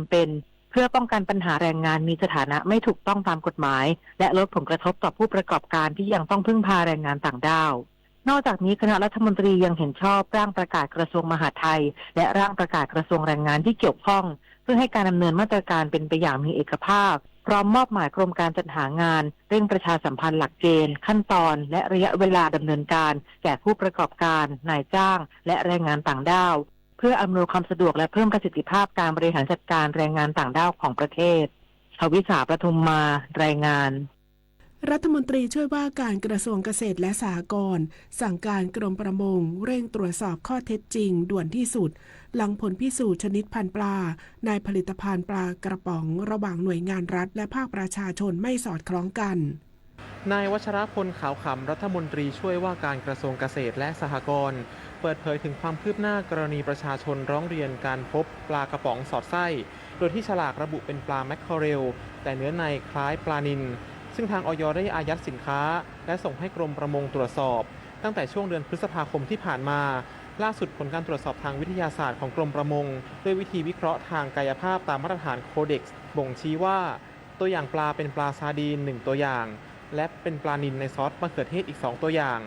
ำเป็น เพื่อป้องกันปัญหาแรงงานมีสถานะไม่ถูกต้องตามกฎหมาย และลดผลกระทบต่อผู้ประกอบการที่ยังต้องพึ่งพาแรงงานต่างด้าว นอกจากนี้คณะรัฐมนตรียังเห็นชอบร่างประกาศกระทรวงมหาดไทย และร่างประกาศกระทรวงแรงงานที่เกี่ยวข้อง เพื่อให้การดำเนินมาตรการเป็นไปอย่างมีเอกภาพ พร้อมมอบหมายกรมการจัดหางาน เร่งประชาสัมพันธ์หลักเกณฑ์ ขั้นตอน และระยะเวลาดำเนินการ แก่ผู้ประกอบการ นายจ้าง และแรงงานต่างด้าว เพื่ออำนวยความสะดวกและเพิ่มประสิทธิภาพการบริหารจัดการแรงงานต่างด้าวของประเทศ ทวิสา ประทุมมา รายงาน รัฐมนตรีช่วยว่าการกระทรวงเกษตรและสหกรณ์ สั่งการกรมประมงเร่งตรวจสอบข้อเท็จจริงด่วนที่สุด หลังผลพิสูจน์ชนิดพันธุ์ปลาในผลิตภัณฑ์ปลากระป๋องระหว่างหน่วยงานรัฐและภาคประชาชนไม่สอดคล้องกัน นายวัชรพล ขาวขำ รัฐมนตรีช่วยว่าการกระทรวงเกษตรและสหกรณ์ เปิดเผยถึงความคืบหน้ากรณีประชาชนร้องเรียนการพบปลากระป๋องสอดไส้ โดยที่ฉลากระบุเป็นปลาแมคเคอเรล แต่เนื้อในคล้ายปลานิล ซึ่งทาง อย ได้อายัดสินค้า และส่งให้กรมประมงตรวจสอบ ตั้งแต่ช่วงเดือนพฤษภาคมที่ผ่านมา ล่าสุดผลการตรวจสอบทางวิทยาศาสตร์ของกรมประมง ด้วยวิธีวิเคราะห์ทางกายภาพตามมาตรฐานโคเด็กซ์ บ่งชี้ว่า ตัวอย่างปลาเป็นปลาซาร์ดีนหนึ่งตัวอย่าง และเป็นปลานิลในซอสมะเขือเทศอีกสองตัวอย่าง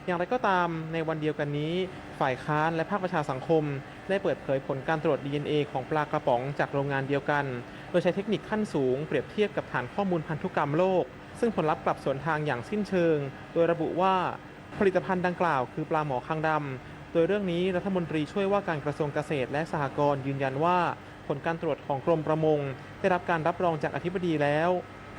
อย่างไรก็ตาม ในวันเดียวกันนี้ ฝ่ายค้านและภาคประชาสังคม ได้เปิดเผยผลการตรวจ ดีเอ็นเอ ของปลากระป๋องจากโรงงานเดียวกัน โดยใช้เทคนิคขั้นสูงเปรียบเทียบกับฐานข้อมูลพันธุกรรมโลก ซึ่งผลลัพธ์กลับสวนทางอย่างสิ้นเชิง โดยระบุว่า ผลิตภัณฑ์ดังกล่าวคือปลาหมอคางดำ โดยเรื่องนี้รัฐมนตรีช่วยว่าการกระทรวงเกษตรและสหกรณ์ยืนยันว่า ผลการตรวจของกรมประมงได้รับการรับรองจากอธิบดีแล้ว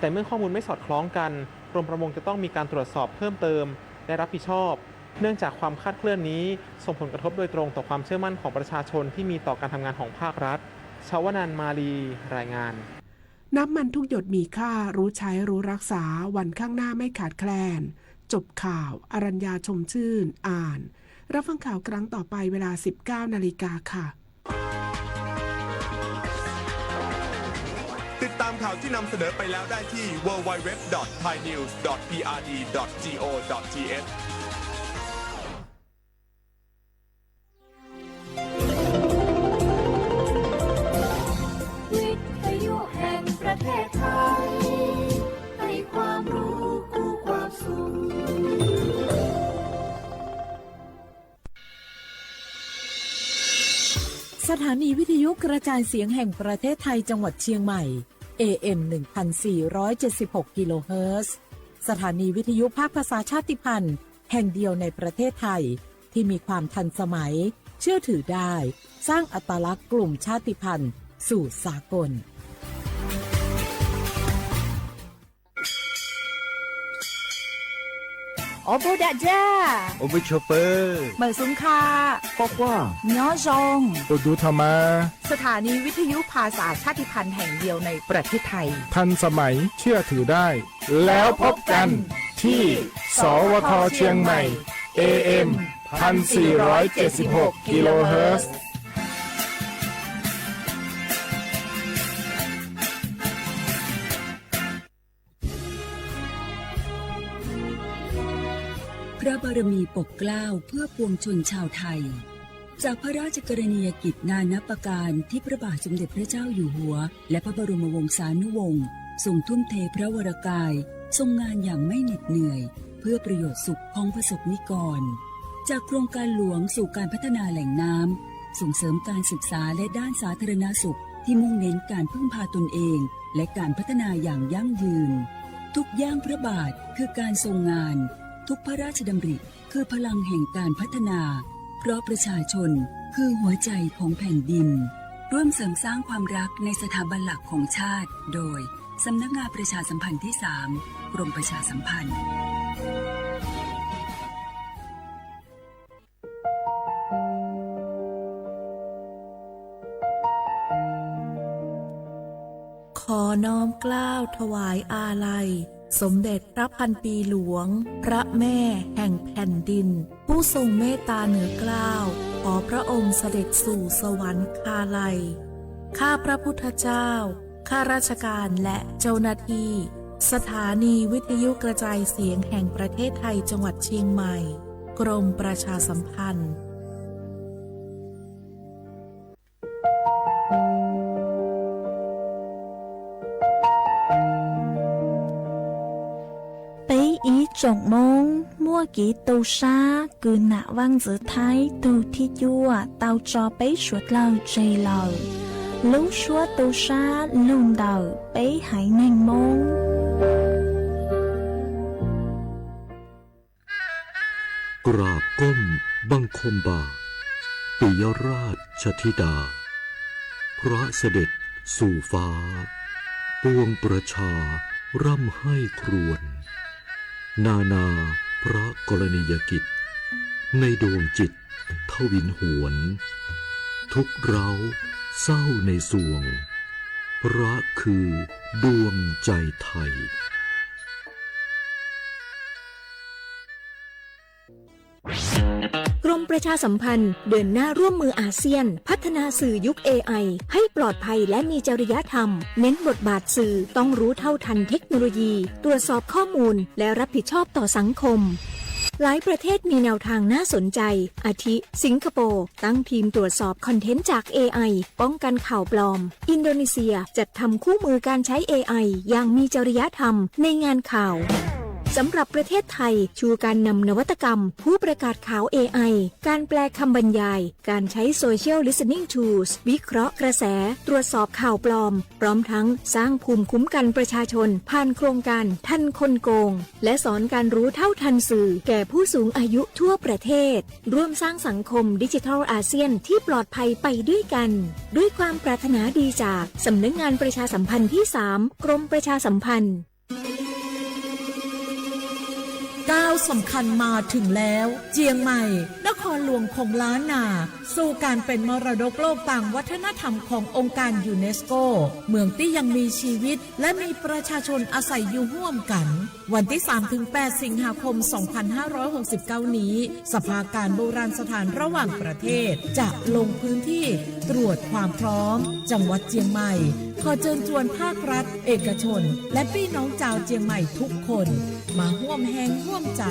แต่เมื่อข้อมูลไม่สอดคล้องกัน กรมประมงจะต้องมีการตรวจสอบเพิ่มเติม และรับผิดชอบ เนื่องจากความคลาดเคลื่อนนี้ส่งผลกระทบโดยตรงต่อความเชื่อมั่นของประชาชนที่มีต่อการทำงานของภาครัฐ ชวนันท์ มาลี รายงาน น้ำมันทุกหยดมีค่า รู้ใช้รู้รักษา วันข้างหน้าไม่ขาดแคลน จบข่าว อรัญญา ชมชื่น อ่าน รับฟังข่าวครั้งต่อไปเวลา สิบเก้านาฬิกาค่ะ ติดตามข่าวที่นำเสนอไปแล้วได้ที่ ดับเบิลยู ดับเบิลยู ดับเบิลยู ดอท ไทยนิวส์ ดอท พีอาร์ดี ดอท จี โอ ดอท ที เอช วิทยุแห่งประเทศไทย ให้ความรู้คู่ความสุข สถานีวิทยุกระจายเสียงแห่งประเทศไทยจังหวัดเชียงใหม่ เอ เอ็ม หนึ่งพันสี่ร้อยเจ็ดสิบหก กิโลเฮิรตซ์ สถานีวิทยุภาคภาษาชาติพันธุ์แห่งเดียวในประเทศไทย ที่มีความทันสมัย เชื่อถือได้ สร้างอัตลักษณ์กลุ่มชาติพันธุ์สู่สากล Ob peb dag zaj, ob peb choj pawg, mawm xub kha, quaj quaj, nyob zoo, tus dub tho mas. สถานีวิทยุภาษาชาติพันธุ์แห่งเดียวในประเทศไทย ทันสมัย เชื่อถือได้ แล้วพบกันที่ สวท เชียงใหม่ เอ เอ็ม พันสี่ร้อยเจ็ดสิบหก กิโลเฮิรตซ์ พระบารมีปกเกล้าเพื่อปวงชนชาวไทย จากพระราชกรณียกิจนานับประการที่พระบาทสมเด็จพระเจ้าอยู่หัว และพระบรมวงศานุวงศ์ทรงทุ่มเทพระวรกาย ทรงงานอย่างไม่เหน็ดเหนื่อย เพื่อประโยชน์สุขของประสบนิกร จากโครงการหลวงสู่การพัฒนาแหล่งน้ำ ส่งเสริมการศึกษาและด้านสาธารณสุขที่มุ่งเน้นการพึ่งพาตนเอง และการพัฒนาอย่างยั่งยืน ทุกย่างพระบาทคือการทรงงาน ทุกพระราชดำริคือพลังแห่งการพัฒนา เพราะประชาชนคือหัวใจของแผ่นดิน ร่วมเสริมสร้างความรักในสถาบันหลักของชาติ โดย สำนักงานประชาสัมพันธ์ที่สาม กรมประชาสัมพันธ์ ขอน้อมเกล้าถวายอาลัย สมเด็จพระพันปีหลวง พระแม่แห่งแผ่นดิน ผู้ทรงเมตตาเหนือเกล้า ขอพระองค์เสด็จสู่สวรรคาลัย ข้าพระพุทธเจ้า ข้าราชการและเจ้าหน้าที่ สถานีวิทยุกระจายเสียงแห่งประเทศไทยจังหวัดเชียงใหม่ กรมประชาสัมพันธ์ ขอน้อมเกล้าถวายอาลัย สมเด็จพระพันปีหลวง พระแม่แห่งแผ่นดิน ผู้ทรงเมตตาเหนือเกล้า ขอพระองค์เสด็จสู่สวรรคาลัย ข้าพระพุทธเจ้า ข้าราชการและเจ้าหน้าที่ สถานีวิทยุกระจายเสียงแห่งประเทศไทยจังหวัดเชียงใหม่ กรมประชาสัมพันธ์ Tsoom Moob muaj kev tu sab kws nam vaaj ntxwv Thaib tug thib cuaj tau tso peb suav dlawg tseg lawm. Lub suab tu sab lug ntawm peb haiv neeg Moob. กราบก้มบังคมบาท ปิยราชธิดา พระเสด็จสู่ฟ้า ปวงประชาร่ำไห้ครวญ นานาพระกรณียกิจ ในดวงจิตทวินหวน ทุกข์ร้าวเศร้าในสวง พระคือดวงใจไทย กรมประชาสัมพันธ์เดินหน้าร่วมมืออาเซียน พัฒนาสื่อยุค เอไอ ให้ปลอดภัยและมีจริยธรรม เน้นบทบาทสื่อต้องรู้เท่าทันเทคโนโลยี ตรวจสอบข้อมูล และรับผิดชอบต่อสังคม หลายประเทศมีแนวทางน่าสนใจ อาทิ สิงคโปร์ ตั้งทีมตรวจสอบคอนเทนต์จาก เอไอ ป้องกันข่าวปลอม อินโดนีเซียจัดทำคู่มือการใช้ เอไอ อย่างมีจริยธรรมในงานข่าว สำหรับประเทศไทย ชูการนำนวัตกรรม ผู้ประกาศข่าว เอไอ การแปลคำบรรยาย การใช้ Social Listening Tools วิเคราะห์กระแส ตรวจสอบข่าวปลอม พร้อมทั้งสร้างภูมิคุ้มกันประชาชน ผ่านโครงการทันคนโกง และสอนการรู้เท่าทันสื่อแก่ผู้สูงอายุทั่วประเทศ ร่วมสร้างสังคมดิจิทัลอาเซียนที่ปลอดภัยไปด้วยกัน ด้วยความปรารถนาดีจากสำนักงานประชาสัมพันธ์ที่สาม กรมประชาสัมพันธ์ ก้าวสำคัญมาถึงแล้ว เจียงใหม่ นครหลวงของล้านนา สู่การเป็นมรดกโลกทางวัฒนธรรมขององค์การยูเนสโก เมืองที่ยังมีชีวิตและมีประชาชนอาศัยอยู่ร่วมกัน วันที่สามถึงแปด สิงหาคม สองพันห้าร้อยหกสิบเก้า นี้ สภาการโบราณสถานระหว่างประเทศ จะลงพื้นที่ตรวจความพร้อม จังหวัดเจียงใหม่ ขอเชิญชวนภาครัฐ เอกชน และพี่น้องชาวเจียงใหม่ทุกคน มาร่วมแฮงร่วมใจ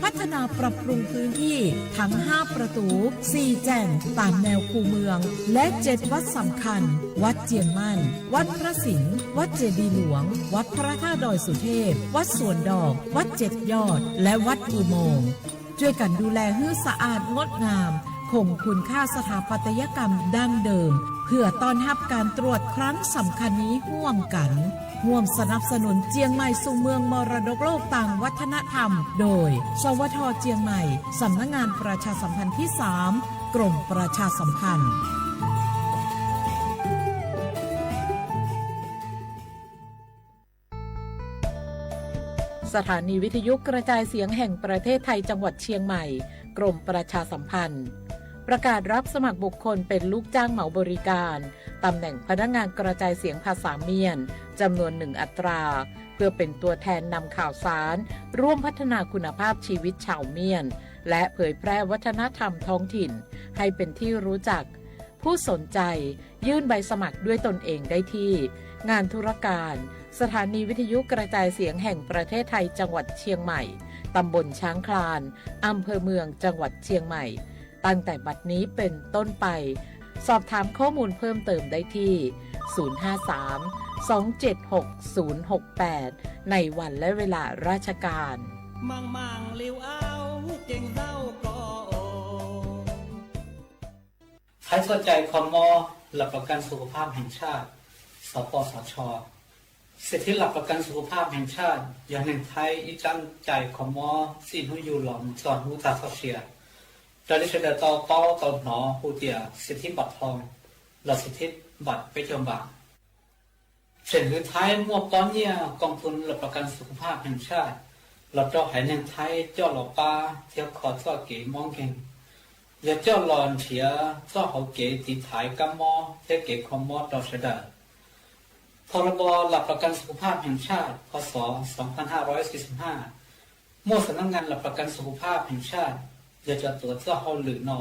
พัฒนาปรับปรุงพื้นที่ทั้งห้าประตู สี่แจ่ง ตามแนวคูเมือง และเจ็ดวัดสำคัญ วัดเจียงมั่น วัดพระสิงห์ วัดเจดีย์หลวง วัดพระธาตุดอยสุเทพ วัดสวนดอก วัดเจ็ดยอด และวัดอุโมงค์ ช่วยกันดูแลให้สะอาดงดงาม คงคุณค่าสถาปัตยกรรมดั้งเดิม เพื่อต้อนรับการตรวจครั้งสำคัญนี้ร่วมกัน ร่วมสนับสนุนเจียงใหม่สู่เมืองมรดกโลกทางวัฒนธรรม โดย สวท เจียงใหม่ สำนักงานประชาสัมพันธ์ที่สาม กรมประชาสัมพันธ์ สถานีวิทยุกระจายเสียงแห่งประเทศไทยจังหวัดเชียงใหม่ กรมประชาสัมพันธ์ ประกาศรับสมัครบุคคลเป็นลูกจ้างเหมาบริการ ตำแหน่งพนักงานกระจายเสียงภาษาเมียน จำนวนหนึ่งอัตรา เพื่อเป็นตัวแทนนำข่าวสาร ร่วมพัฒนาคุณภาพชีวิตชาวเมียน และเผยแพร่วัฒนธรรมท้องถิ่น ให้เป็นที่รู้จัก ผู้สนใจ ยื่นใบสมัครด้วยตนเองได้ที่ งานธุรการ สถานีวิทยุกระจายเสียงแห่งประเทศไทยจังหวัดเชียงใหม่ ตำบลช้างคลาน อำเภอเมือง จังหวัดเชียงใหม่ ตั้งแต่บัดนี้เป็นต้นไป สอบถามข้อมูลเพิ่มเติมได้ที่ ศูนย์ห้าสาม สองเจ็ดหก ศูนย์หกแปด ในวันและเวลาราชการ Thaib txoj cai kho mob หลักประกันสุขภาพแห่งชาติ สปสช. สิทธิหลักประกันสุขภาพแห่งชาติ yog neeg Thaib ib tsab cai kho mob txij hnub yug los mus txog hnub tag txoj sia, raws li sawv daws tau paub tau hnov hu tias สิทธิบัตรทอง los สิทธิบัตร peb caug npam. Tseem hwv Thaib muaj pob nyiaj กองทุนหลักประกันสุขภาพแห่งชาติ los rau haiv neeg Thaib coj los pab thiab kho txoj kev mob nkeeg, yog coj los nrhiav txoj hauv kev tiv thaiv kab mob thiab kev kho mob rau sawv daws. พรบหลักประกันสุขภาพแห่งชาติ พ.ศ. สองพันห้าร้อยสี่สิบห้า muaj สำนักงานหลักประกันสุขภาพแห่งชาติ yog cov tuav txoj hauj lwm no.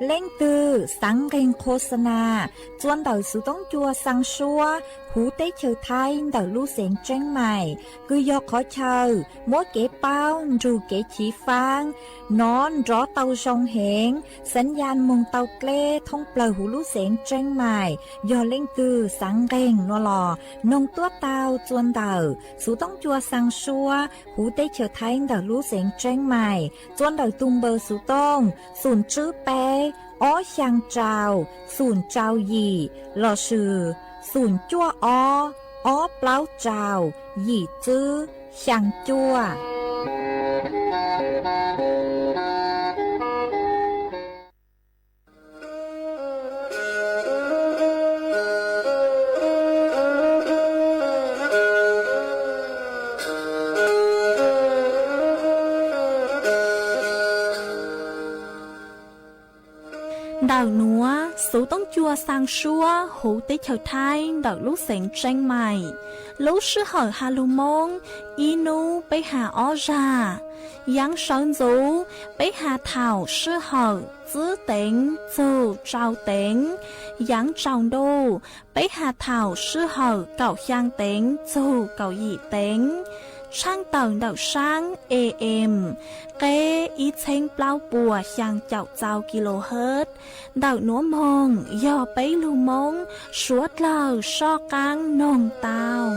Leej twg xaav nqeeg qhua xa nas txua ntawm xuv toob cua xaa suab huv teb chaws Thaib ntawm lub xeev Tseeb Mais, kws yog qhov chaw muab kev paub nrug kev chiv faab nov nrov tau zoo heev, xaav yaj moog tau dleb thoob plawg huv lub xeev Tseeb Mais. Yog leej twg xaav nqeeg nuav los noog tuab tau txua ntawm xuv toob cua xaa suab huv teb chaws Thaib ntawm lub xeev Tseeb Mais txua ntawm tug npawb xuv tooj xoom tswb peb ob xyaa rau xoom rau yim lossis xoom cuaj ob ob plaub rau yim tswb xyaa cuaj. Ntawm nuav xuv toob cua xaa suab huv teb chaws Thaib ntawm lub xeev Tseeb Mais, lub sij hawm has lug Moob ib nub peb has ob zag. Yaav sawv ntxuv peb has thaum sij hawm tsib teev txug rau teev. Yaav tsaus ntuj peb has thaum sij hawm kaum xyaa teev txug kaum yim teev. Tshaaj tawm ntawm saab A M, qeb ib txheeb plaub puas xyaa caum rau kilohertz. Ntawm nuav moog yog peb lug Moob suav dlawg soj qaab noog tau.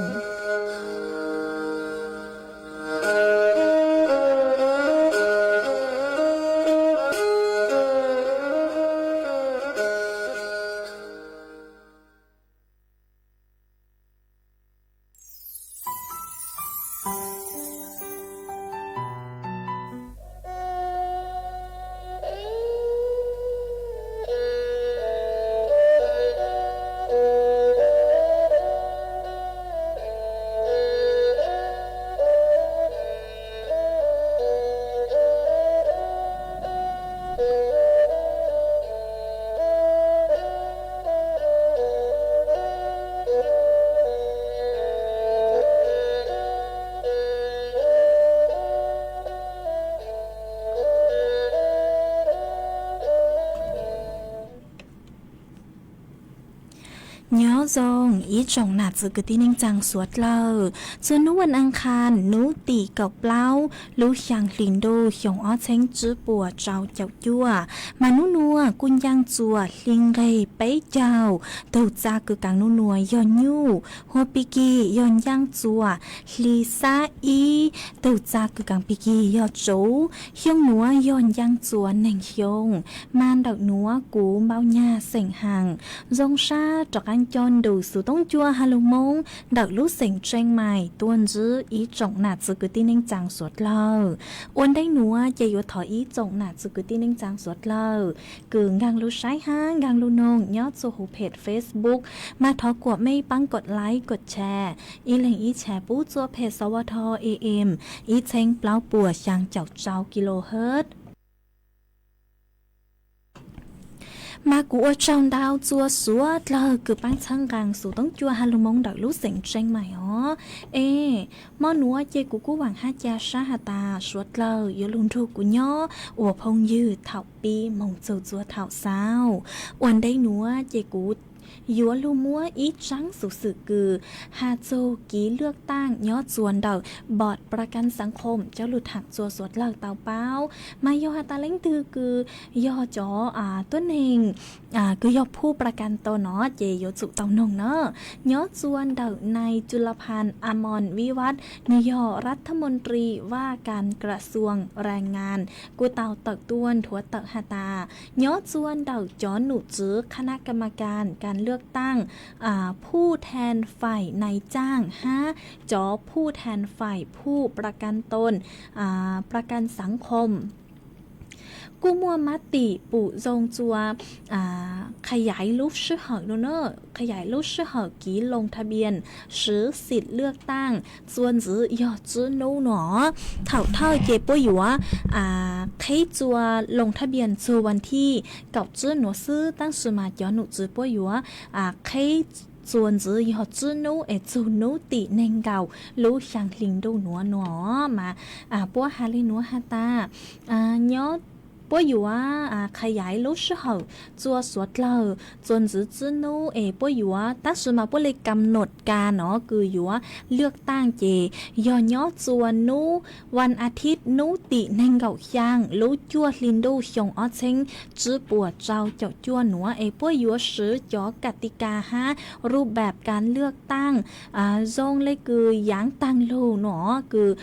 Nyob zoo ib tsoom nam txiv kwv tij neej tsaa suav dlawg, txug nub vas as khas nub tim kaum plaub lub xyaa hli ntuj xyoo ob txheeb tsib puas rau caum cuaj, mas nub nuav kuj ncaaj txuas hli nqeg peb caug. Tug txaj kws kav nub nuav yog nyuj, hua pig kig yog ncaaj txuas hli xab ib. Tug txaj kws kav pig kig yog tsuv, xyoo nuav yog ncaaj txuas neeg xyoo, mas ntawm nuav kuv Npauj Nyag xeem Haas zoo sab rov qaab coj nrug xuv toob cua has lug Moob ntawm lub xeem Tseeb Mais tuaj ntsib ib tsoom nam txiv kwv tij neej tsaa suav dlawg. Ua ntej nuav ces yuav thov ib tsoom nam txiv kwv tij neej tsaa suav dlawg kws nkaag lug saib hab nkaag lug noog nyob txug huv phem Facebook, mas thov kuam mej paab kod like kod share, ib leeg ib share pub txua phem sawv tho A M ib txheeb plaub puas xyaa caum rau kilohertz. Mas kuv ua tsaug ntau txua suav dlawg kws paab txhawb nqaa xuv toob cua has lug Moob ntawm lub xeem Tseeb Mais os. Es, mo nuav ces kuv kuj vaam hab ca sab has tas suav dlawg yuav lug nrug kuv nyob ua phooj ywg thaum pib moog txug txua thaum xaus. Ua ntej nuav ces kuv yuav lug muab ib tsaab xuv xwm kws has txug kiv lwaj taaj nyob txua ntawm บัตรประกันสังคม coj lug thaam txua suav dlawg tau paub. Mas yog has tas leej twg kws yog cov tuab neeg kws yog ผู้ประกันตน no ces yuav tsum tau noog na. Nyob txua ntawm nai จุลพันธ์ อมรวิวัฒน์ nwg yog รัฐมนตรีว่าการกระทรวงแรงงาน kuj tau tawm tuaj nthuav tawm has tas, nyob txua ntawm cov nom tswv คณะกรรมการการเลือกตั้ง ผู้แทนฝ่ายนายจ้าง hab cov ผู้แทนฝ่ายผู้ประกันตน ประกันสังคม kuj muaj mab tim pum zoo txua ขยาย lub sij hawm no na, ขยาย lub sij hawm kiv ลงทะเบียน สิทธิ์เลือกตั้ง txua ntxiv yog tsib nub no. Thaum thawj ces puab yuav qheb txua ลงทะเบียน txug วันที่ kaum tsib nuav xwb, tab sis mas cov nom tswv puab yuav qheb txua ntxiv yog tsib nub es txug nub tim neeg nkaum lub xyaa hli ntuj nuav no. Mas puab has le nuav has tas, nyob puab yuav qha yaiv lub sij hawm txua suav dlawg txuas ntxiv tsib nub es puab yuav tab sis mas puab le kam nod ka no kws yuav lwaj taaj ces yog nyob txua nub vas a thiv nub tim neeg nkaum xyaa lub cuaj hli ntuj xyoo ob txheeb tsib puas rau caum cuaj nuav es puab yuav swv cov ka ti ka hab rub pab ka lwaj taaj zoo le kws yaav taag lug nuav kws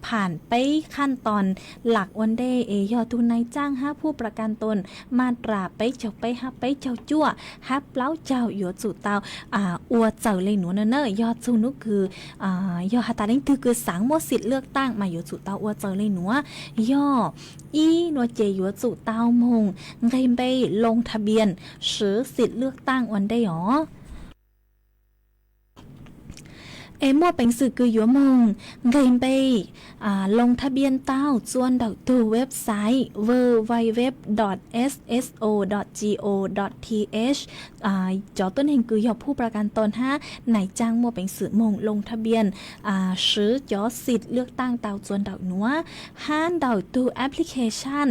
pham peb khaj toos lam ua ntej es yog tug nais tsaaj hab phuj pra ka toos mas ras peb caug peb hab peb caug cuaj hab plaub caug yuav tsum tau ua txawm le nuav na. Yog txug nub kws yog has tas leej twg kws xaav muaj xim lwaj taaj mas yuav tsum tau ua txawm le nuav. Yog ib nua ces yuav tsum tau moog nqeg npe loo tha npias swv xim lwaj taaj ua ntej os. Es muaj peev xwm kws yuav moog nqeg npe loo tha npias tau txua ntawm tug website www dot sso dot go dot th. Cov tuab neeg kws yog phuj pra ka toos hab nais tsaaj muaj peev xwm moog loo tha npias swv cov xim lwaj taaj tau txua ntawm nuav hab ntawm tug application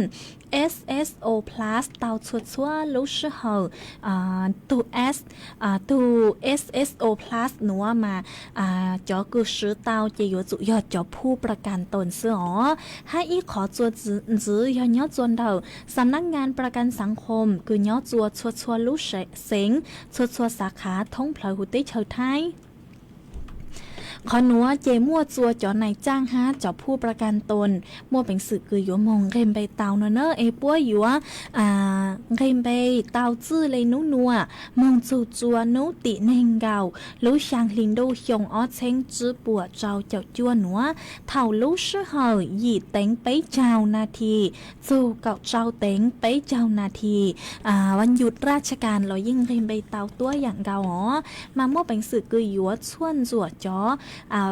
Sso Plus tau txhua txhua lub sij hawm. Tug s tug Sso Plus nuav mas cov kws swv tau ces yuav tsum yog cov phuj pra ka toos xwb os. Hab ib qhov txua ntxiv yog nyob txua ntawm xam nab ngas pra ka xaav khoom kws nyob txua txhua txhua lub xeev txhua txhua xav khav thoob plawg huv teb chaws Thaib. Qhov nuav ces muaj txua cov nais tsaaj hab cov phuj pra ka toos muaj peev xwm kws yuav moog nqeg npe tau no na es puab yuav nqeg npe tau txwj le nub nua moog txug txua nub tim neeg nkaum lub xyaa hli ntuj xyoo ob txheeb tsib puas rau caum cuaj nuav thaum lub sij hawm yim teev peb caug nas this txug kaum rau teev peb caug nas this. Vas yus raj tsha kas los yeej nqeg npe tau tuab yaam nkaus os. Mas muaj peev xwm kws yuav txhuaj ntxuam cov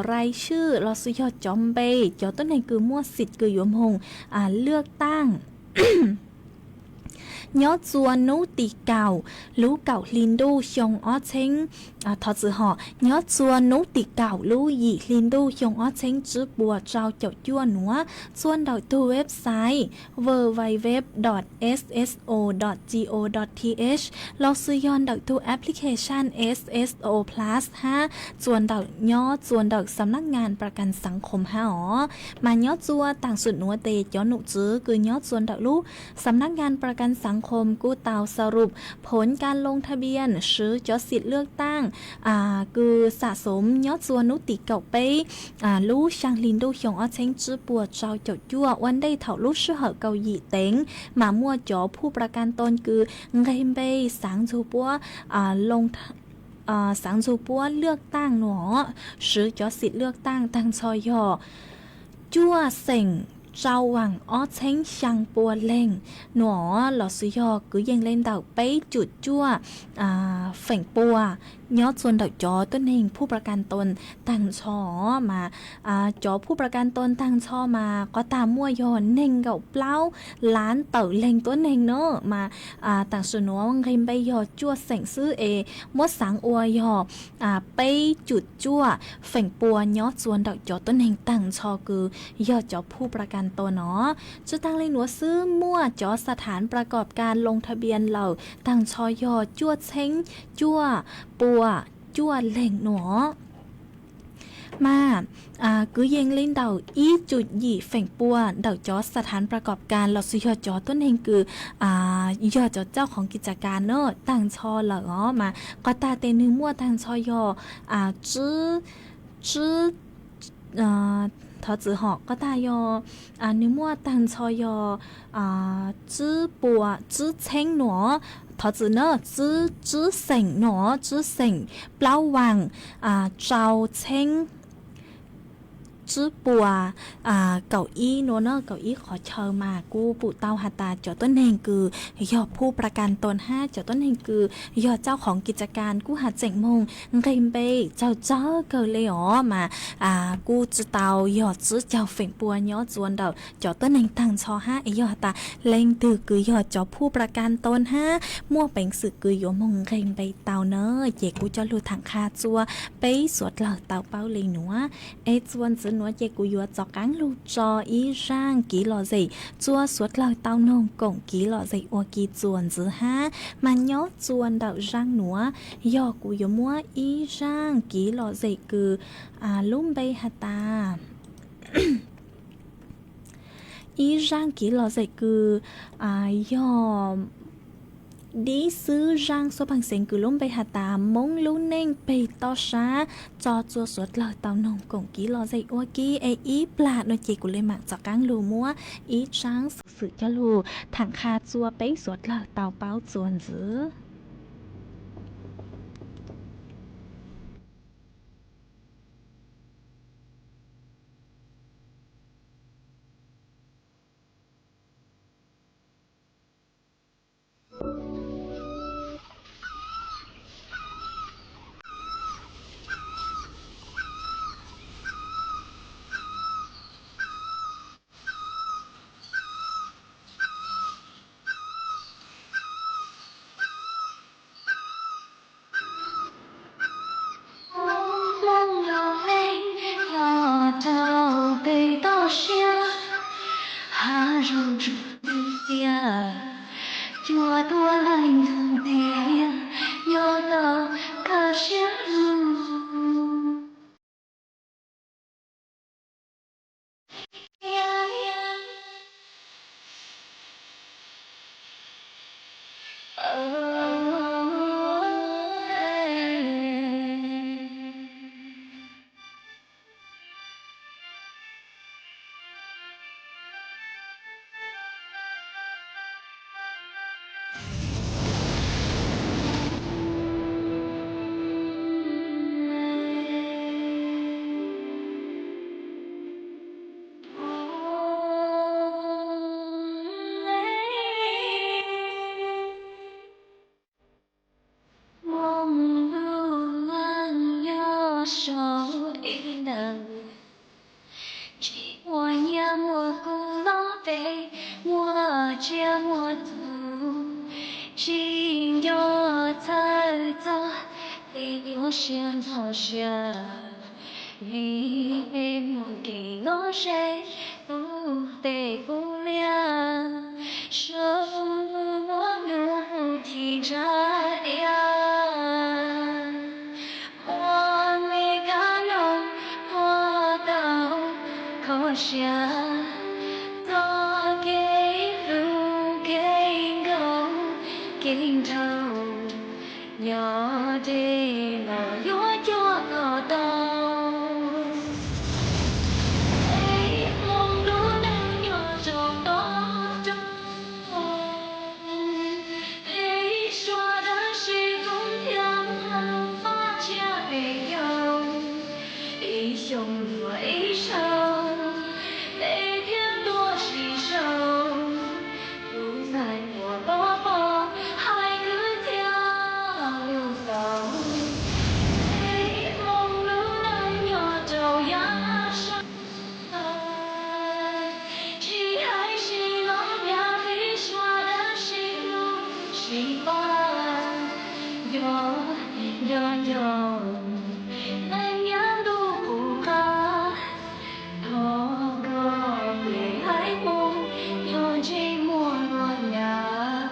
rai xwj lossis yog cov npe cov tuab neeg kws muaj xim kws yuav moog lwaj taaj nyob txua nub tim kaum lub kaum hli ntuj xyoo ob txheeb, thov txwm hom, nyob txua nub tim kaum lub yim hli ntuj xyoo ob txheeb tsib puas rau caum cuaj nuav txua ntawm tug website www dot sso dot go dot th lossis yog ntawm tug application Sso Plus hab txua ntawm nyob txua ntawm xam nab ngas pra ka xaav khoom hab os. Mas nyob txua taam sim nuav tes cov num tswv kws nyob txua ntawm lub xam nab ngas pra ka xaav khoom kuj tau xa rup phoov ka loo tha npias swv cov xim lwaj taaj kws xam xoom nyob txua nub tim kaum peb lub xyaa hli ntuj xyoo ob txheeb tsib puas rau caum cuaj ua ntej thaum lub sij hawm kaum yim teev mas muaj cov phuj pra ka toos kws nqeg npe xaav ntxug puab loo xaav ntxug puab lwaj taaj nuav swv cov xim lwaj taaj taag nrho yog cuaj xeem rau vaam ob txheeb xyaa pua leeg nuav lossis yog kwv yees le ntawm peb cum cuaj feem pua nyob txua ntawm cov tuab neeg phuj pra ka toos taag nrho. Mas cov phuj pra ka toos taag nrho mas qhov tag muaj yog neeg nkaum plaub lab tawm leeg tuab neeg na. Mas taam sim nuav nqeg npe yog cuaj xeem xwb es muab xaav ua yog peb cum cuaj feem pua nyob txua ntawm cov tuab neeg taag nrho kws yog cov phuj pra ka toos no. Tsi taag le nuav xwb muaj cov xa thaav pra kom ka loo tha npias lawm taag nrho yog cuaj txheeb cuaj pua cuaj leeg nuav. Mas kwv yees le ntawm ib cum yim feem pua ntawm cov xa thaav pra kom ka lossis yog cov tuab neeg kws yog cov cauj khoom kis tsa kas na taag nrho lawm os. Mas qhov tag tes nwg muaj taag nrho yog tsib, thov txwm hom, qhov tag yog nwg muaj taag nrho yog tsib pua, tsib txheeb nuav, thov txwm na, tsib xeem nuav, tsib xeem plaub vaam rau txheeb tsib puas kaum ib nuav na. Kaum ib qhov chaw mas kuj pum tau has tas cov tuab neeg kws yog phuj pra ka toos hab cov tuab neeg kws yog cauj khoom kis tsa kas kuj has tseem moog nqeg npe tsawg tsawg kawg le os. Mas kuj tsi tau yog tsib caug feem pua nyob txua ntawm cov tuab neeg taag nrho hab es yog has tas leej twg kws yog cov phuj pra ka toos hab muaj peev xwm kws yuav moog nqeg npe tau na ces kuv coj lug thaam qha txua peb suav dlawg tau paub le nuav. Es txua ntxiv nuav ces kuv yuav rov qaab lug tso ib zaaj kiv lom zem txua suav dlawg tau noog koom kiv lom zem ua ke txuas ntxiv hab. Mas nyob txua ntawm zaaj nuav yog kuv yuav muab ib zaaj kiv lom zem kws lub npe has tas, ib zaaj kiv lom zem kws yog dib xwb zaaj xuab pheej xeev kws lub npe has tas Moob lub neej peg toj sab, tso txua suav dlawg tau noog koom kiv lom zem ua ke es ib plag nuav ces kuv le maam rov qaab lug muab ib zaaj xov xwm coj lug thaam qha txua peb suav dlawg tau paub txuas ntxiv. Hmoob lub neej nyob rau pem toj siab, hav zoov tsuas tiag, cua tuaj leej ntug tiag, nyob tau kawg siab lug. Hmoob lub neej nyob saum ib ntawd, tsis muaj nyiaj muaj kub lub npe, muaj tsiaj muaj txhuv, tsis nco txhawj txog tej nyuaj siab ntxhov siab. Vim peb muaj kev lom zem puv tes puv liaj, sau muaj ntuj mus chim ntshav diaj, ua me kab noog ua tau kho siab, txoj kev hlub kev nkaus kev nraug, nyob deb los yuav coj los tau. Peb Hmoob lub neej nyob rau toj roob, peb suav dawb sib hlub thiab mloog Vajtswv tsiab peb caug, ib xyoo luag ib zaug, peb thiaj tuaj sib sau. Kuv txhais muag pob pog hais kwv txhiaj lug tau, peb Hmoob lub neej nyob rau yav sab, tsis hais sib hlub nyab peb suav dawb sib hlub sib pab, nco nco nco leej nyab ntuj qub qab, thov koj peb haiv Hmoob nyob ntsej muag luag nyab.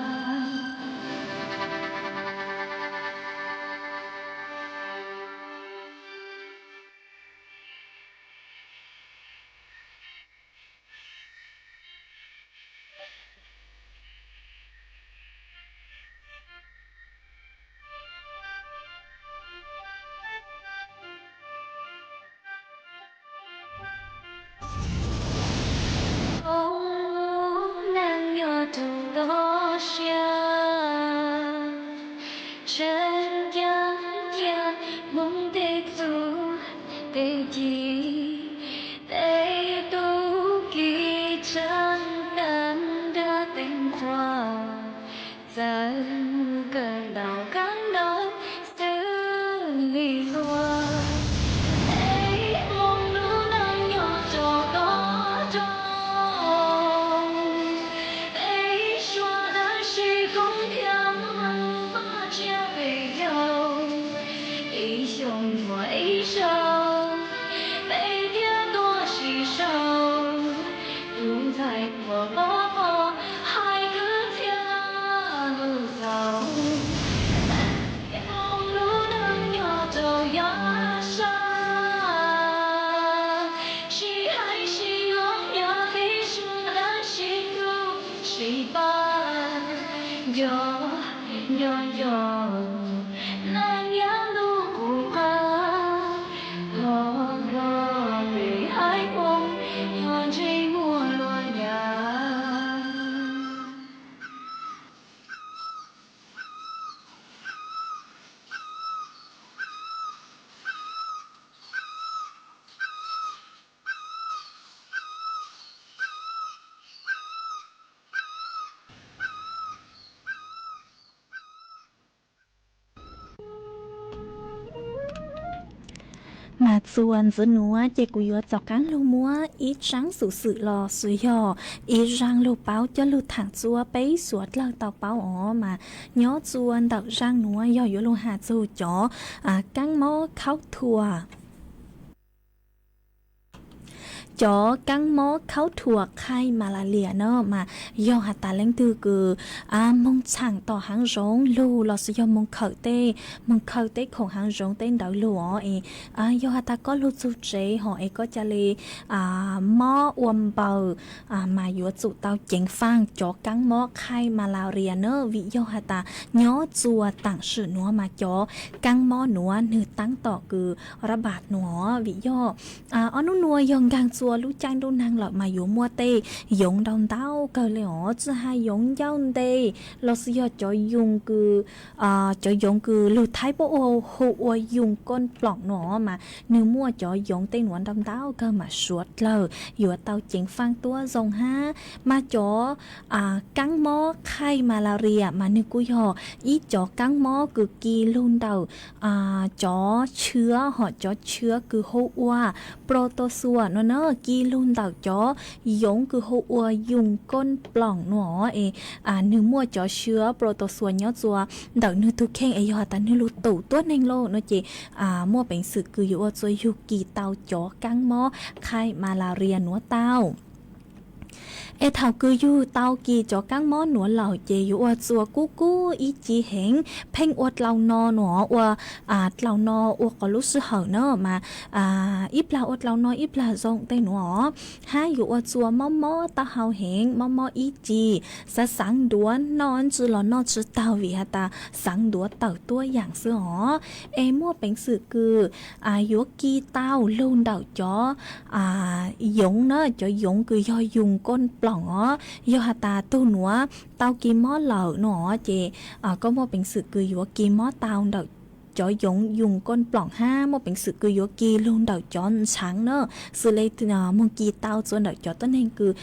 Hmoob lub neej nyob rau toj siab, tseem ceeb cia Hmoob tej txuj tej ci, tej tub ki tseem tawm nrab teev qhuav, txawm kawg ntaus kawg ntaus xws li ntxuav. Peb Hmoob lub neej nyob rau toj roob, peb suav dawb sib hlub thiab mloog Vajtswv tsiab peb caug, ib xyoo luag ib zaug, peb thiaj tuaj Yog neeg nyob ntuj kuv qab, ho nrog peb haib qoob, yog ntsej muag luag nyav. Mas txuas ntxiv nuav ces kuv yuav rov qaab lug muab ib tsaab xwm xwm los sis yog ib zaaj lug paub coj lug thaam txuab peb suav dlawg tau paub os. Mas nyob txuas ntawm zaaj nuav yog yuav lug has txug cov kaab mob khaub thuas. Cov kaab mob khaub thuas qhaij malaria na mas yog has tas leej twg kws moog txhaam tom haav zoov lug los sis yog moog khawm tej, moog khawm tej khoom haav zoov tej ntawd lug os es yog has tas koj lug txug tsev hov es koj ca le mob ua npaws mas yuav tsum tau ceev faaj cov kaab mob qhaij malaria na, vim yog has tas nyob txuas taam sim nuav mas cov kaab mob nuav nwg taab tom kws rab npas nuav, vim yog ob nub nuav yog nkaag txua lub caij ntuj naag lawm mas yuav muaj tej yoov ntau ntau kawg le os, tsi has yoov ncauj nte los sis yog cov yoov kws, cov yoov kws lug Thaib puab hu ua yoov koj ploom nuav mas nwg muaj cov yoov tej nuav ntau ntau kawg mas suav dlawg yuav tau ceev faaj tuab zoo hab. Mas cov kaab mob qhaij malaria mas nwg kuj yog ib cov kaab mob kws kis lug ntawm cov tshwv hom cov tshwv kws hu ua protozoa nuav na, kis lug ntawm cov yoov kws hu ua yoov koj ploom nuav es nwg muaj cov tshwv protozoa nyob txua ntawm nwg tug kheej es yog has tas nwg lug tum tuab neeg lauj no ces muaj peev xwm kws yuav ua txua yug kis tau cov kaab mob qhaij malaria nuav tau. Es thaum kws yug tau kis cov kaab mob nuav lawm ces yuav ua txua kub kub ib ci heev, pheej ua dlaus no nuav, ua dlaus no ua qhov lub sij hawm na mas ib plag ua dlaus no ib plag zoo tej nuav os, hab yuav ua txua mob mob taub hau heev, mob mob ib ci, xaav xaav ntuav noj ntsis los noj tsi taug vim has tas xaav ntuav tawm tuab yaam xwb os. Es muaj peev xwm kws yuav kis tau lug ntawm cov yoov na, cov yoov kws yog yoov koj ploom os. Yog has tas tug nuav tau kis mob lawm no ces koj muaj peev xwm kws yuav kis mob tau ntawm cov yoov yoov koj ploom hab muaj peev xwm kws yuav kis lug ntawm cov ntxhaav na, xws le moog kis tau txua ntawm cov tuab neeg kws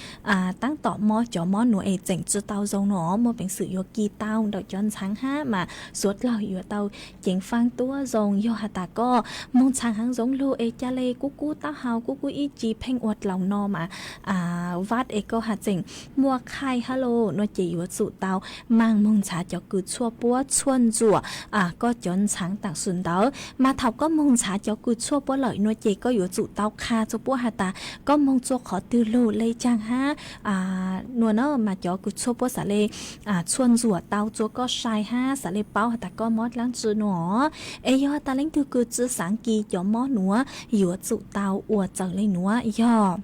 taab tom mob cov mob nuav es tseem tsi tau zoo no muaj peev xwm yuav kis tau ntawm cov ntxhaav hab mas suav dlawg yuav tau ceev faaj tuab zoo. Yog has tas koj moog txhaam haav zoov lug es ca le kub kub taub hau kub kub ib ci pheej ua dlaus no mas vaj es koj has tseem muaj qhaij hab lauj no ces yuav tsum tau maam moog ntxhaav cov kws tshuaj puab tshuaj ntsuam koj cov ntxhaav taam sim ntawd. Mas thaum koj moog ntxhaav cov kws tshuaj puab lawm no ces koj yuav tsum tau qha txua puab has tas koj moog txua qhov twg lug le caag hab nuav na mas cov kws tshuaj puab xaav le tshuaj ntsuam tau txua koj sai hab xaav le paub has tas koj mob dlaab tsi nuav. Es yog has tas leej twg kws tsi xaav kis cov mob nuav yuav tsum tau ua txawm le nuav yog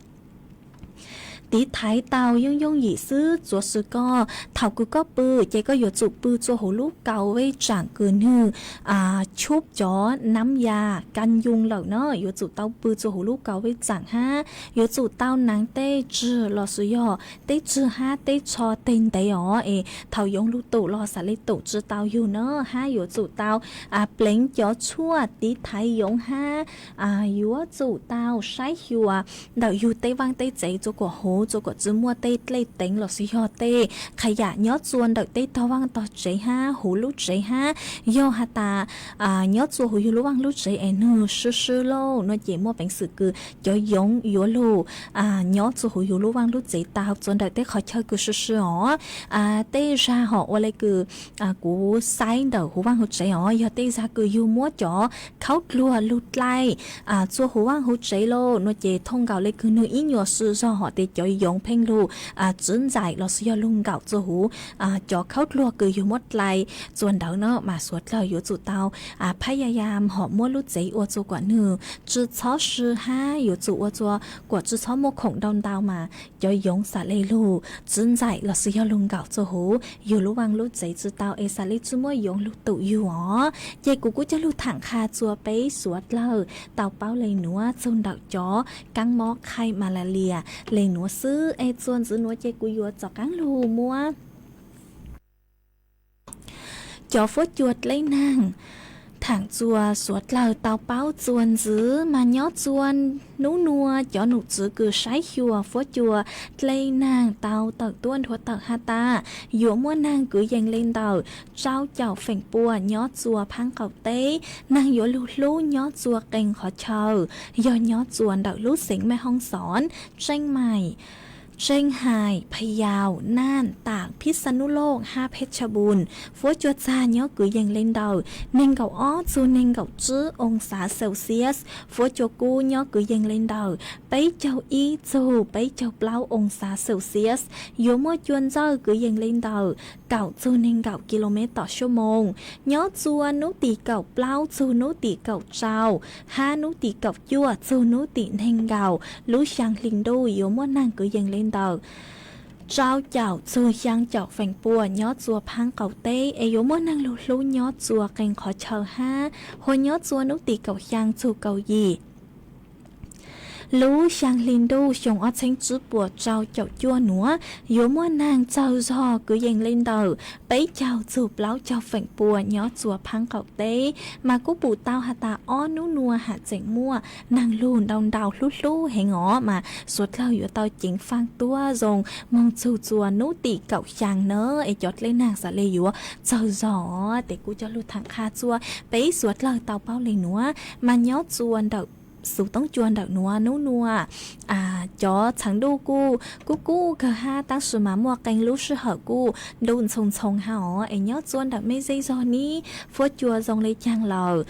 tiv thaiv tau yooj yooj yim xwb, txuav si koj thaum kws koj pw ces koj yuav tsum pw txua huv lub kaus vej tsaam kws nwg tshub cov naab ya ka nyoo lawm na, yuav tsum tau pw txua huv lub kaus vej tsaam hab yuav tsum tau naav tej tswg los sis yog tej tswg hab tej tsho teg ntev os es thaum yoov lug tum los xaav le tum tsi tau yug na hab yuav tsum tau pleev cov tshuaj tiv thaiv yoov hab yuav tsum tau saib xyuas ntawm yug tej vaaj tej tsev txua kuam huv txua kuam tsi muaj tej dlej teev los sis yog tej qha yam nyob txua ntawm tej tog vaaj tog tsev hab huv lub tsev hab. Yog has tas nyob txua huv yug lub vaaj lub tsev es nwg swb swb lauj no ces muaj peev xwm kws cov yoov yuav lug nyob txua huv yug lub vaaj lub tsev tau txua ntawm tej qhov chaw kws swb swb os. Tej zag hom ua le kws kuv saib ntawm huv vaaj huv tsev os, yog tej zag kws yug muab cov khaub dluag lug dlai txua huv vaaj huv tsev lauj no ces thooj nkaus le kws nwg ib nyuas swb zog hom tes cov yoov pheej lug tswv ntxaim lossis yog lug nkaum txua huv cov khaub dluag kws yug muab dlai txua ntawd no mas suav dlawg yuav tsum tau phab ya yam hom muab lub tsev ua tsua kuam nwg tsi txhob sw hab yuav tsum ua tsua kuam tsi txhob muaj khoom ntau ntau mas cov yoov xam le lug tswv ntxaim lossis yog lug nkaum txua huv yug lub vaaj lub tsev tsi tau es xam le tsi muab yoov lug tum yug os. Ces kuv kuj coj lug tham qha tsua peb suav dlawg tau paub le nuav txug ntawm cov kaab mob qhaij malaria le nuav xwb es tsua ntxiv nuav ces kuv yuav txaus qaab lug muab cov fuab cua dleb naag thaam tsua suav dlawg tau paub tsua ntxiv mas nyob tsua nub nua cov num tswv kws saib xyuas fuab cua dleb naag tau tawm tuab nthuav tawm has tas yuav muaj naag kwv yees le ntawm rau caum feem pua nyob tsua phaab qaum teb. Naag yuav lug hlub nyob tsua qee qhov chaw yog nyob tsua ntawm lub xeev Mej Hoob Xov, Tseeb Maim, Tseeb Hais, Pha Yaus, Naaj, Taam, Phij Xa Nub Looj hab Phej Tshaj Npun. Fuab cua txag nyob kwv yees le ntawm neeg nkaum ob txug neeg nkaum tsib oo xav Celsius. Fuab cua kub nyob kwv yees le ntawm peb caug ib txug peb caug plaub oo xav Celsius. Yuav muaj cua ntxawj kwv yees le ntawm kaum txug neeg nkaum kilomev tom suab moos. Nyob tsua nub tim kaum plaub txug nub tim kaum rau hab nub tim kaum cuaj txug nub tim neeg nkaum lub xyaa hli ntuj yuav muaj naag kwv yees le ntawm rau caum txug xyaa caum feem pua nyob tsua phaab qaum teb es yuav muaj naag lug hlub nyob tsua qee qhov chaw hab huas nyob tsua nub tim kaum xyaa txug kaum yim lub xyaa hli ntuj xyoo ob txheeb tsib puas rau caum cuaj nuav yuav muaj naag txawg zog kwv yees le ntawm peb caug txug plaub caug feem pua nyob tsua phaab qaum teb. Mas kuj pum tau has tas ob nub nua has tseem muaj naag lug ntau ntau hlub hlub heev os mas suav dlawg yuav tau ceev faaj tuab zoo moog txug tsua nub tim kaum xyaa na es cov dleb naag xam le yuav txawg zog. Tes kuj coj lug tham qha tsua peb suav dlawg tau paub le nuav mas nyob tsua ntawm xuv toob cua ntawm nuav nub nua cov txheev ntuj kuj kub kub kawg hab tab sis mas muaj qee lub sij hawm kuj ntuj ntxhoo ntxhoo hab os es nyob tsua ntawm mej zej zog nib fuab cua zoo le caag lawm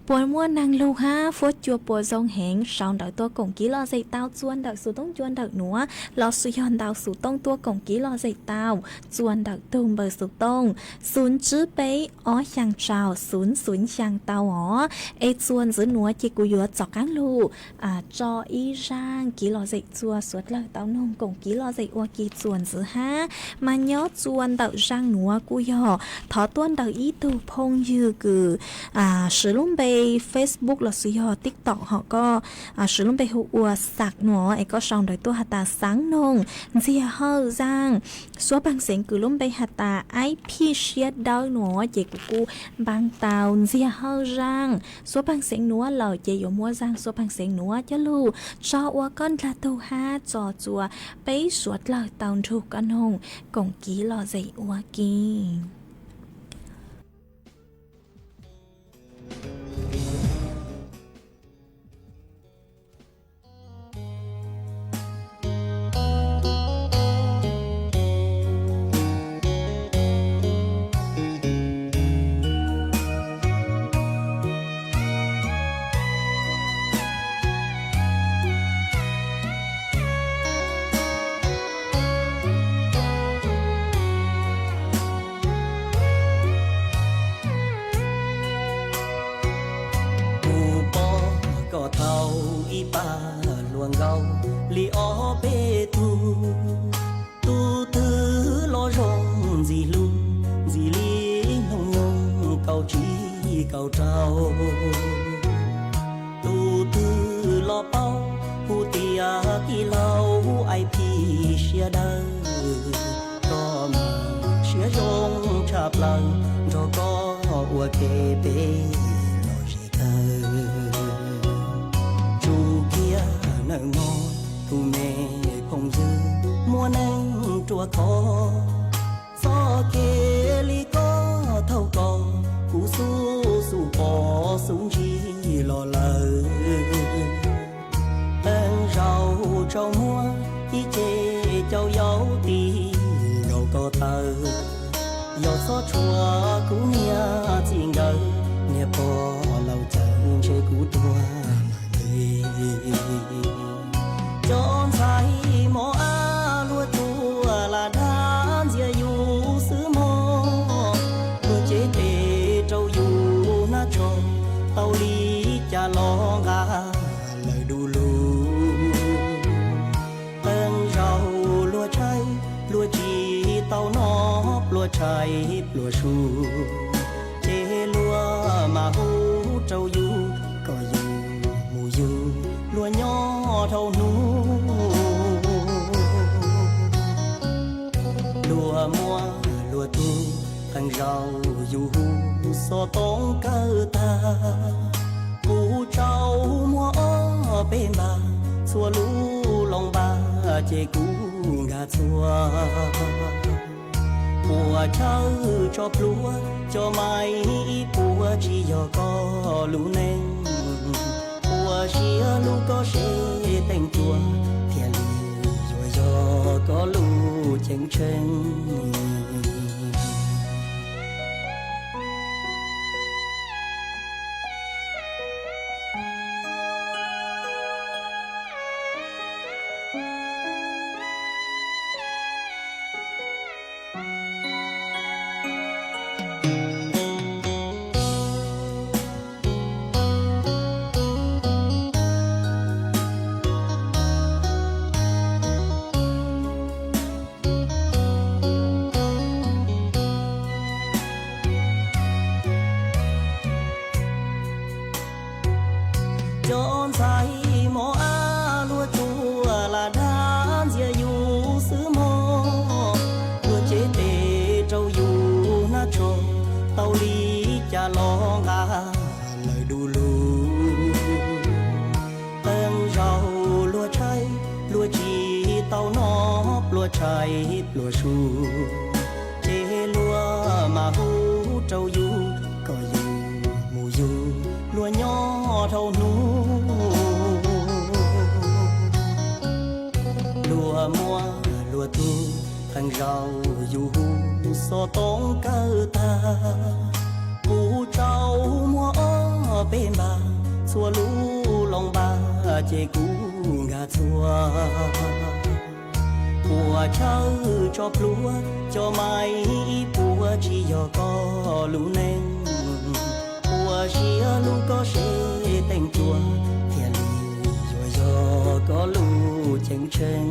puas muaj naag lug hab fuab cua puas zoo heev sau ntawv tuaj koom kiv lom zem tau tsua ntawm xuv toob cua ntawm nuav lossis yog ntau xuv toob tuaj koom kiv lom zem tau tsua ntawm tug npawb xuv toob xunv tsib peb ob xyaa rau xunv xunv xyaa tau os. Es tsua ntxiv nuav ces kuv yuav txaus qaab lug tso ib zaaj kiv lom zem tsua suav dlawg tau noog koom kiv lom zem ua ke tsua ntxiv hab. Mas nyob tsua ntawm zaaj nuav kuj yog thov tuaj ntawm ib tug phooj ywg kws siv lub npe Facebook lossis yog TikTok hom koj siv lub npe hu ua Xaam nuav es koj sau ntawv tuaj has tas xaav noog Ntxiag Hawj Zaaj, suab paag xeev kws lub npe has tas Aib Phij Siab Dawb nuav ces kuv kuj npaab tau Ntxiag Hawj Zaaj. Suab paag xeev nuav lawm ces yuav muab zaaj suab paag xeev nuav coj lug tso ua koj ndlag tug hab tso tsua peb suav dlawg tau nrug koj noog koom kiv lom zem ua ke. Kuv pom koj tau ib pab hluas nkauj li ob peb tug, tus twg los zoo ntxim hlub ntxim li noog nyoog kaum tsib kaum rau. Tus twg los paub hu tias tij laug Aib Phij Siab Dawb, koj mas siab zoo tshaj plaws, nrog koj ua ke peb los zem kawg. Tsum kiag nawb mog tus me phooj ywg, muaj neeg ruam khov, txoj kev li koj thaum koj kuv xub xub pom xub ntsib los lawm. Qee zaug tsaus muag ib ce caum yau ti nkaus koj taw, yog txhob tshua kuv niag txiv nkawd, niag pog laus cawv ntshe kuv tuag. Cov ntxhais mos ab tshaib pluas su, ces luag mas hu rau yus kom yus mus yug luag nyob dhau hnub. Luag muaj luag tug, qee zaus yus hu xov tooj kawg tag. Kuv tsaug muag ob peb npag, txhua lub loo npag ces kuv nkag txhua. Puas chawj tso pluag cov maib, puas tsis yog koj lub neej? Puas siab lub koj seb teej cua, thiaj li yuav yog koj lub ceeb tsheej? Cov ntxhais mos ab luag tuaj lam dag ntxias yus xwb mog. Luag cev tes rau yus hnab tshog, tau li cas los nqa lawm du lug. Qee zaus luag tshaib luag tsis tau noj, pluas tshaib pluas su, ces luag mas hu rau yus kom yus mus yug luag nyob dhau hnub. Luag muaj luag tug, qee zaus yus hu xov tooj kawg tag. Kuv tsaug muag ob peb npag, txhua lub loo npag ces kuv nkag txhua. Puas chawj tso pluag cov maib, puas tsis yog koj lub neej? Puas siab lub koj seb teej cua, thiaj li yuav yog koj lub ceeb tsheej?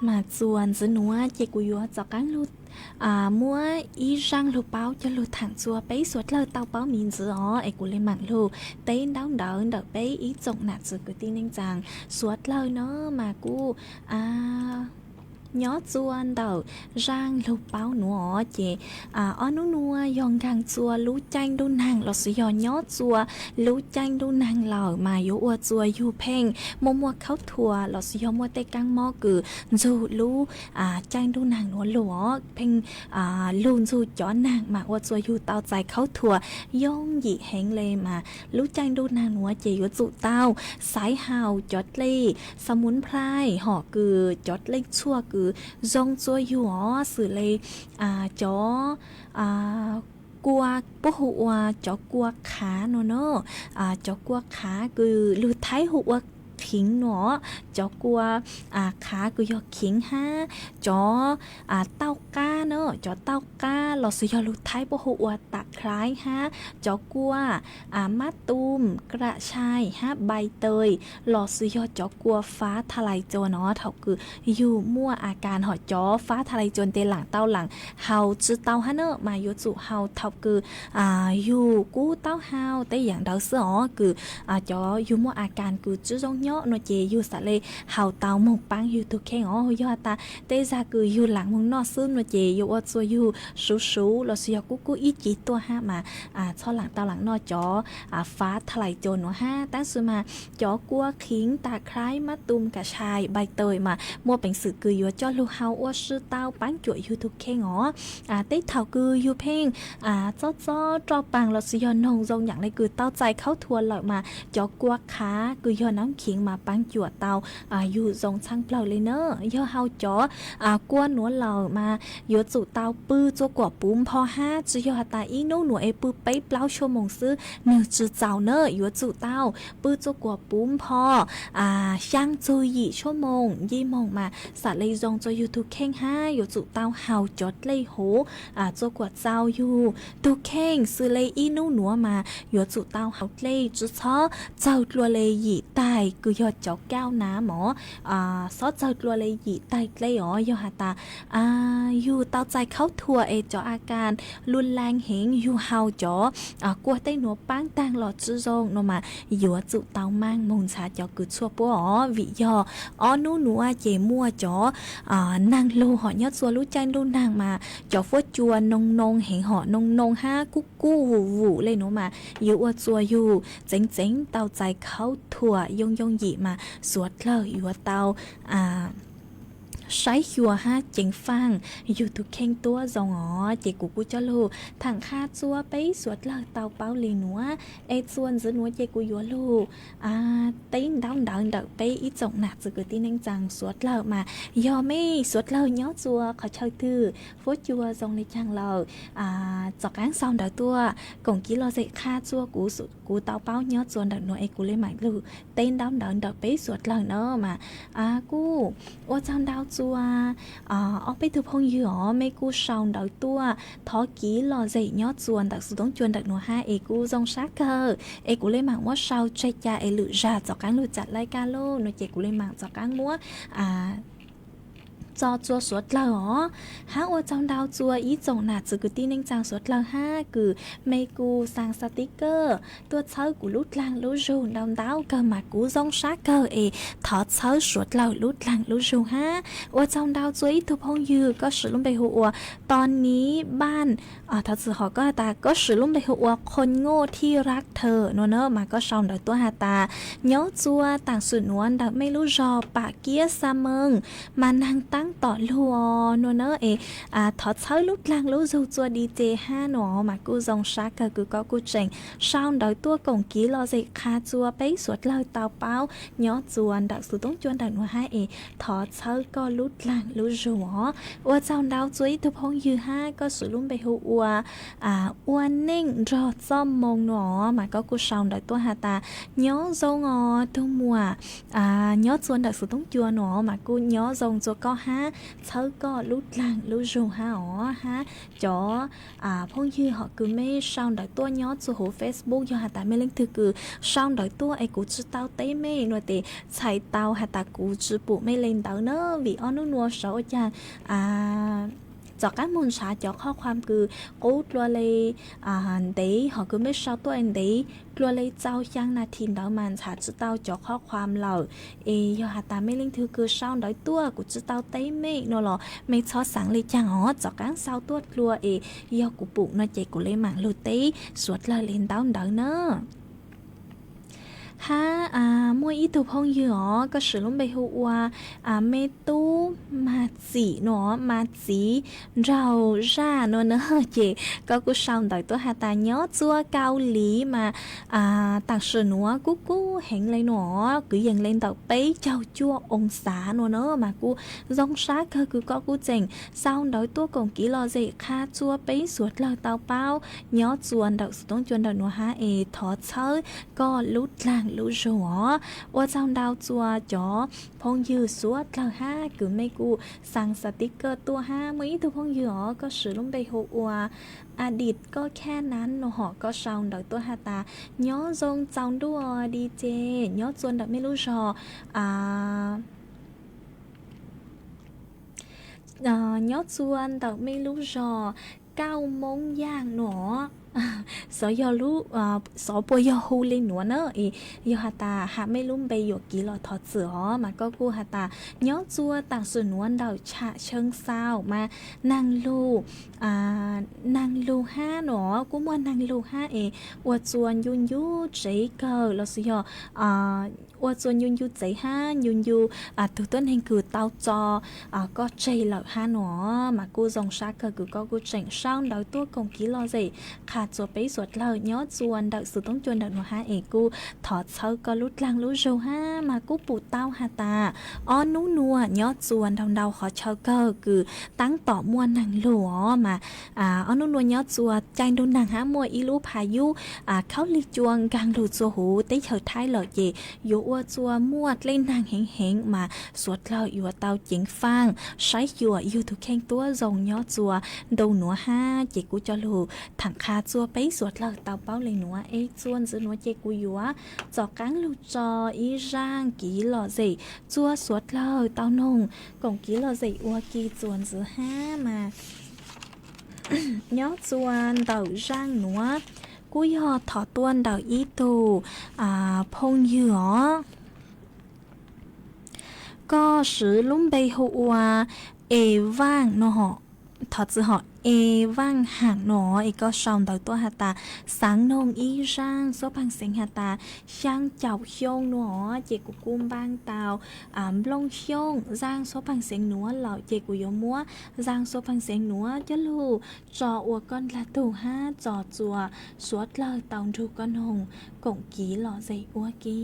Mas txuas ntxiv nuav ces kuv yuav rov qaab lug muab ib zaaj lug paub coj lug thaam txug peb suav dlawg tau paub miv ntxiv os, es kuv le maam lug teb ntaub ntawv ntawm peb ib tsoom nam txiv kwv tij neej tsaa suav dlawg no mas kuj nyob txuas ntawm zaaj lug paub nuav os. Ces ob nub nuav yog nkaag txuas lub caij ntuj naag lossis yog nyob txuas lub caij ntuj naag lawm mas yuav ua txuas yug pheej muaj muaj khaub thuas lossis yog muaj tej kaab mob kws ntsug lub caij ntuj naag nuav lug os, pheej lug ntsug cov naag mas ua txuas yug tau txais khaub thuas yooj yim heev le. Mas lub caij ntuj naag nuav ces yuav tsum tau xaiv haus cov dlej xa muv nplhaib hom kws cov dlej tshuaj kws zoo txuas yug os, xws le cov kua puab hu ua cov kua qhav nuav no, cov kua qhav kws lug Thaib hu ua khiv nuav, cov kua qhav kws yog khiv hab cov tauj qaab na, cov tauj qaab lossis yog lug Thaib puab hu ua tam khlaiv hab cov kua mab tum, kram sai hab npai taws lossis yog cov kua fav tha lais cua no thaum kws yug muaj a kas hom cov fav tha lais cua nteg laam tau laam haus tsi tau hab na mas yuav tsum haus thaum kws yug kub taub hau tej yaam ntawd xwb os, kws cov yug muaj a kas kws tsi zoo nyob. no ces yug xam le haus tau moog paab yug tug kheej os. Yog has tas tej zag kws yug laam moog noj xwb no ces yuav ua txuas yug suv suv lossis yog kub kub ib ce tuaj hab mas txhob laam tau laam noj cov fav tha lais cos nuav hab. Tab sis mas cov kua qhiv, tas khaib, mab tum, kas sai, npai taws mas muaj peev xwm kws yuav coj lug haus ua si tau paab cuam yug tug kheej os. Tej thaum kws yug pheej txob txob roj paag lossis yog noog zoo yaam le kws tau txais khaub thuas lawm mas cov kua qhav kws yog nab khiv mas paab cuam tau yug zoo txhaaj plawg le na. Yog haus cov kua nuav lawm mas yuav tsum tau pw txua kuam puv npho hab, tsi yog has tas ib nub nuav es pw peb plaub xuab moos xwb nwg tsi txaus na. Yuav tsum tau pw txua kuam puv npho xyaa txug yim xuab moos ncej moog mas xam le zoo txua yug tug kheej hab. Yuav tsum tau haus cov dlej huv txua kuam txaus yug tug kheej, xws le ib nub nuav mas yuav tsum tau haus dlej tsi txhob txawg dlua le yim taig kws yog cov kauj nav mov, txhob txawg dlua le yim taig dlej os. Yog has tas yug tau txais khaub thuas es cov a kas lug laag heev, yug haus cov kua tej nuav paab taag los tsi zoo no mas yuav tsum tau maaj moog ntxhaav cov kws tshuaj puab os, vim yog ob nub nuav ces muaj cov naag lug hom nyob txua lub caij ntuj naag mas cov fuab cua noo noo heev hom noo noo hab kub kub vum vum le nuav mas yuav ua txua yug txeev txeev tau txais khaub thuas yoo yoo yim mas suav dlawg yuav tau saib xyuas hab ceev faaj yug tug kheej tuab zoo os. Ces kuv kuj coj lug thaam qha txua peb suav dlawg tau paub le nuav, es txuas ntxiv nuav ces kuv yuav lug teb ntaub ntawv ntawm peb ib tsoom nam txiv kwv tij neej tsaa suav dlawg mas yog mej suav dlawg nyob txua qhov chaw twg, fuab cua zoo le caag lawm, txom qaab sau ntawv tuaj koom kiv lom zem qha txua kuv, kuv tau paub nyob txua ntawm nuav es kuv le maam lug teb ntaub ntawv ntawm peb suav dlawg na mas kuj ua tsaug ntau txua ob peb tug phooj ywg os, mej kuj sau ntawv tuaj thov kiv lom zem nyob txua ntawm xuv toob cua ntawm nuav hab es kuj zoo sab kawg es kuv le maam muab sau tseg ca es lwm zag txom qaab lug tsaam laij kaj lauj no ces kuv le maam txom qaab muab tso txua suav dlawg os. Hab ua tsaug ntau txua ib tsoom nam txiv kwv tij neej tsaa suav dlawg hab kws mej kuj xaa xaa tiv kawj tuaj txhawb kuv lub dlaag lub zug ntau ntau kawg mas kuv zoo sab kawg es thov txhawb suav dlawg lub dlaag lub zug hab. Ua tsaug ntau txua ib tug phooj ywg koj swm lub npe hu ua Tonic Npaaj, thov txim hom koj has tas koj swm lub npe hu ua Qhoo Nyoj Thij Rak Thawm no na mas koj sau ntawv tuaj has tas nyob txua taam sim nuav ntawm mej lub zog Pam Kiab Xa Meej mas naag taab tom lug os no na es thov txhawb lub dlaag lub zug txua di ce hab no mas kuj zoo sab kawg kws koj kuj tseem sau ntawv tuaj koom kiv lom zem qha txua peb suav dlawg tau paub nyob txua ntawm xuv toob cua ntawm nuav hab es thov txhawb koj lub dlaag lub zug os. Ua tsaug ntau txua ib tug phooj ywg hab koj swm lub npe hu ua Ua Neej Nrog Txoj Moo no mas koj kuj sau ntawv tuaj has tas nyob zoo os tug muam, nyob txua ntawm xuv toob cua no mas kuj nyob zoo txua koj hab txhawb koj lub dlaag lub zug hab os. Hab cov phooj ywg hom kws mej sau ntawv tuaj nyob txua huv Facebook yog has tas mej leej twg kws sau ntawv tuaj es kuv tsi tau teb mej no tes txhais tau has tas kuv tsi pum mej le ntawv na, vim ob nub nuav sav ua caag txom qaab moog nrhav cov qhob khuam kws qub dlua le ntev hom kws mej sau tuaj ntev dlua le txaus xyaa nas this ntawd mas nrhav tsi tau cov qhob khuam lawm. Es yog has tas mej leej twg kws sau ntawv tuaj kuv tsi tau teb mej no los mej txhob xaav le caag os, txom qaab sau tuaj dlua es yog kuv pum no ces kuv le maam lug teb suav dlawg le ntaub ntawv na. Hab muaj ib tug phooj ywg os koj swm lub npe hu ua Me Tub Mag Txim no, Mag Txiv Nraug Zaj no na, ces koj kuj sau ntawv tuaj has tas nyob txua Kaus Lim mas taam sim nuav kuj kub heev le no, kwv yees le ntawm peb caug cuaj oo xav no na mas kuj zoo sab kawg kws koj kuj tseem sau ntawv tuaj koom kiv lom zem qha txua peb suav dlawg tau paub nyob txua ntawm xuv toob cua ntawm nuav hab es thov txhawb koj lub dlaag lub zug os. Ua tsaug ntau txua cov phooj ywg suav dlawg hab kws mej kuj xaa xav tiv kawj tuaj hab muaj ib tug phooj ywg os koj swm lub npe hu ua Adit Koj Khab Nab no hom koj sau ntawv tuaj has tas nyob zoo tsaus ntuj di ce, nyob txua ntawm mej lub zog nyob txua ntawm mej lub zog Kauj Moob Yaaj no. Xyov yog lub, xyov puas yog hu li nuav na, es yog has tas ham mej lub npe yuam kev los thov txim os. Mas koj kuj has tas nyob txua taam sim nuav ntawm Tsham Xeeb Xauj mas naag lug, naag lug hab no, kuj muaj naag lug hab es ua txua ncu ncu tsev kawg los sis yog ua txua ncu ncu tsev hab ncu ncu tug tuab neeg kws tau tso koj tseg lawm hab no. Mas kuj zoo sab kawg kws koj kuj tseem sau ntawv tuaj koom kev lom zem qha txua peb suav dlawg nyob txua ntawm xwm toob cua ntawm nuav hab es kuj thov txhawb koj lub dlaag lub zug hab. Mas kuj pum tau has tas ob nub nuav nyob txua ntau ntau qhov chaw kawg kws taab tom muaj naag lug os. Mas ob nub nuav nyob txua caij ntuj naag hab muaj ib lub phas yub khaub lig cua nkaag lug txua huv teb chaws Thaib lawm ces yuav ua txua muaj dlej naag heev heev mas suav dlawg yuav tau ceev faaj saib xyuas yug tug kheej tuab zoo nyob txua ntu nuav hab. Ces kuj coj lug thaam qha txua peb suav dlawg tau paub le nuav es txua ntxiv nuav ces kuv yuav tso qaab lug tso ib zaaj kev lom zem txua suav dlawg tau noog koom kev lom zem ua ke txua ntxiv hab. Mas nyob txua ntawm zaaj nuav kuj yog thov tuaj ntawm ib tug phooj ywg os. Koj swv lub npe hu ua E Vaaj no, thov txim hom, E Vaaj Haam no es koj sau ntawv tuaj has tas xaav noog ib zaaj xuab paag xeev has tas xyaa caum xyoo no ces kuv kuj npaaj tau nplooj xyooj zaaj xuab paag xeev nuav lawm ces kuv yuav muab zaaj xuab paag xeev nuav coj lug tso ua koj dlaag tug hab tso txua suav dlawg tau nrug koj noog koom kev lom zem ua ke.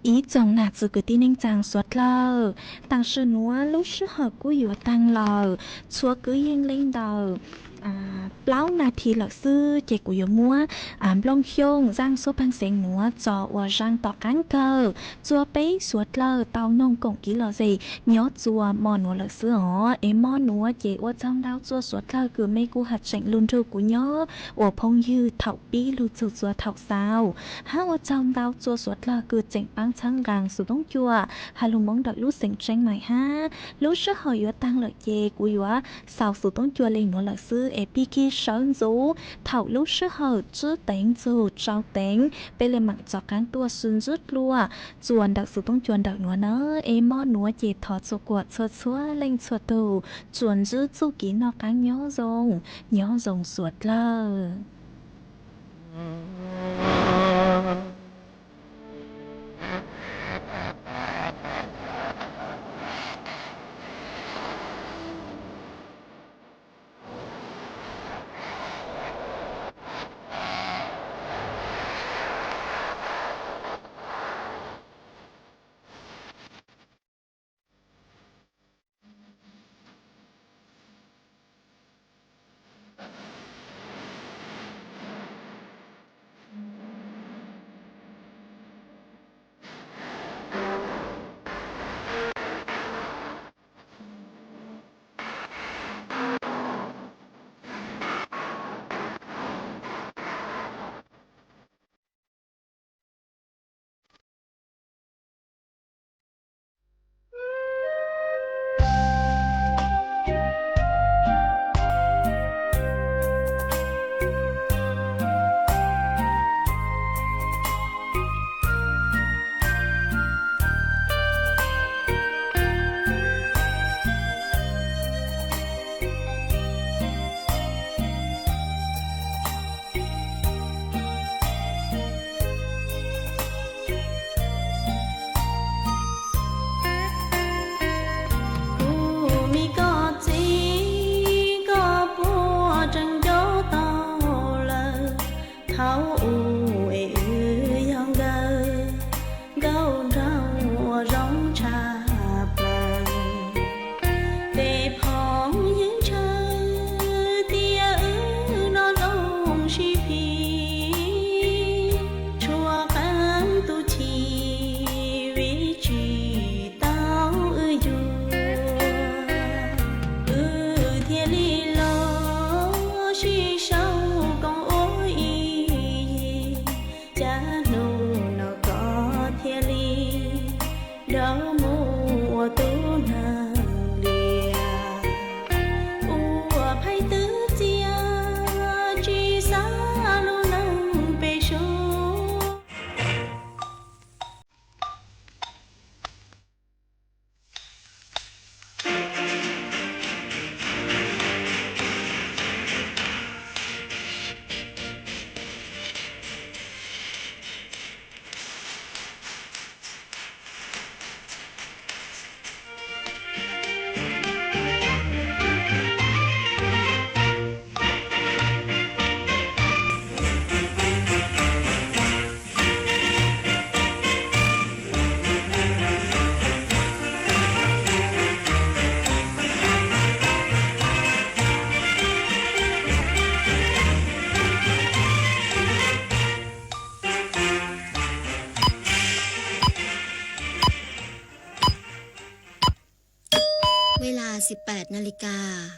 Ib tsoom nam txiv kwv tij neej tsaa suav dlawg, taam sim nuav lub sij hawm kuj yuav taag lawm, txhua kwv yees le ntawm plaub nas this lawm xwb ces kuv yuav muab Nplooj Xyooj zaaj suab peeg xeev nuav tso ua zaaj tom qaab kawg rua peb suav dlawg tau noog koom kev lom zem nyob rua mo nuav lawm xwb os. Es mo nuav ces ua tsaug ntau rua suav dlawg kws mej kuj has tseem lug nrug kuv nyob ua phooj ywg thaum pib lug txug rua thaum xaus, hab ua tsaug ntau rua suav dlawg kws tseem paab txhawb nqaa xov tooj cua has lug Moob ntawm lub xeev Tseeb Maim hab. Lub sij hawm yuav taag lawm ces kuv yuav xaus xov tooj cua le nuav lawm xwb es pig kig sawv ntxuv thaum lub sij hawm tsib teev txug rau teev peb le maam rov qaab tuaj sib ntsib dlua rua ntawm xov tooj cua ntawm nuav na. Es mo nuav ces thov txhua kuam txhua txhua leej txhua tug tsuas ntsib txuj kev noj qaab nyob zoo, nyob zoo suav dlawg. Kuv me koj txiv, koj puas tseem nco tau lawm? Thaum ub es wb yog nkawd, nkauj nraug ua zoo tshaj plaws. Tej phooj ywg ntshaw tias wb no zoo sib phim, tshuav qee tus chim vim tsis tau wb yuav. Wb thiaj li los sib sau koom ua ib yig, cas hnub no koj thiaj li nrog mus ua tub neeg lias. Ua phaim twb txias tsis xav lub neej pem suab. Ua li cas